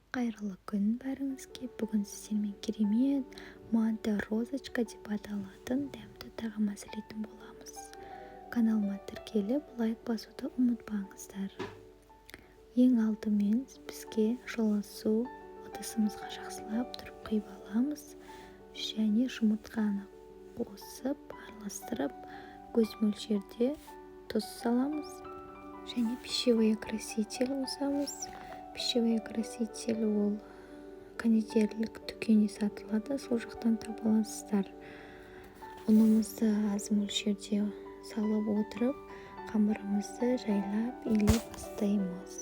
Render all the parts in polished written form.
Қайырлы күн бәріңізге. Бүгін сіздермен керемет манты розочка деп аталатын дәмді тағам әзірлейтін боламыз. Каналыма тіркеліп, лайк басуды ұмытпаңыздар. Ең алдымен бізге жылы су ыдысымызға жақсылап тұрып құйып аламыз және жұмыртқаны қосып, араластырып, көз мөлшерде тұз саламыз және пищевой краситель қосамыз. Пищевой краситель ол кондитерлік дүкенде сатылады, сол жақтан таба аласыздар. Ұнымызды аз мөлшерде салып отырып, қамырымызды жайлап илеп бастаймыз.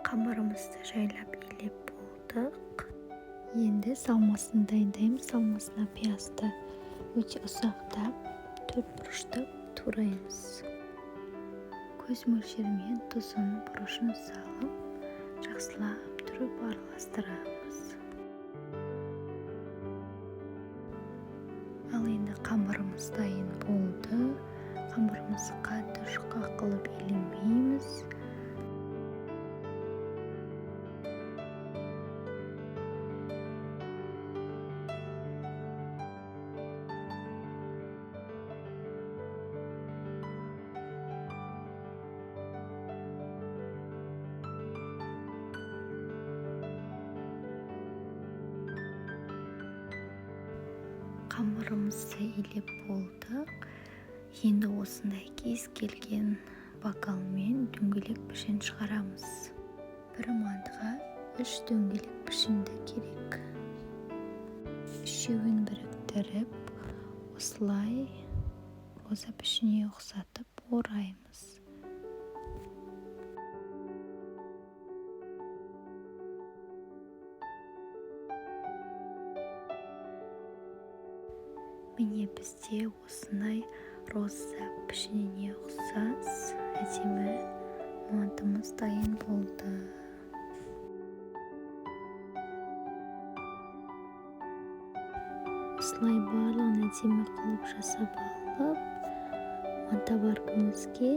Қамырымызды жайлап илеп болдық. Енді салмасын дайындаймыз. Салмасына пиязды өте ұсақтап, төрт бұрыштап тураймыз. Көз мөлшерімен тұзын, бұрышын салып, жақсылап тұрып араластырамыз. Ал енді қамырымыз дайын болды. Қамырымызды қатты жұқа қылып илемейміз. Қамырымызды илеп болдық. Енді осындай кез келген бокалмен дөңгелек пішін шығарамыз. Бір мантыға 3 дөңгелек пішінді керек. Үшеуін біріктіріп, осылай роза пішініне ұқсатып ораймыз. Міне бізде осындай роза пішініне ұқсас әдемі мантымыз дайын болды. Осылай барлығын әдемі қылып жасап алып, мантоваркамызге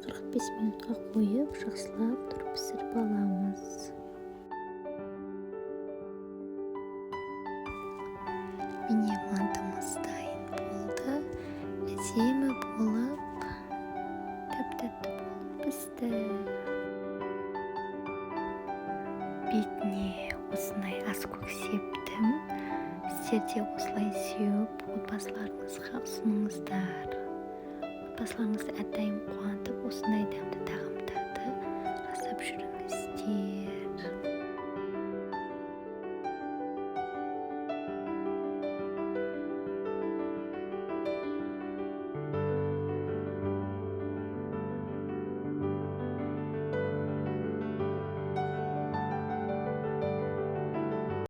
45 минутқа қойып, жақсылап тұрып пісіріп аламыз. Міне мантымыз дайын болды. Әдемі болып, тәп-тәтті болып пісті. Бетіне осындай аскөк септім. Сіздер де осылай сеуіп, отбасыларыңызға ұсыныңыздар. Отбасыларыңызды әрдайым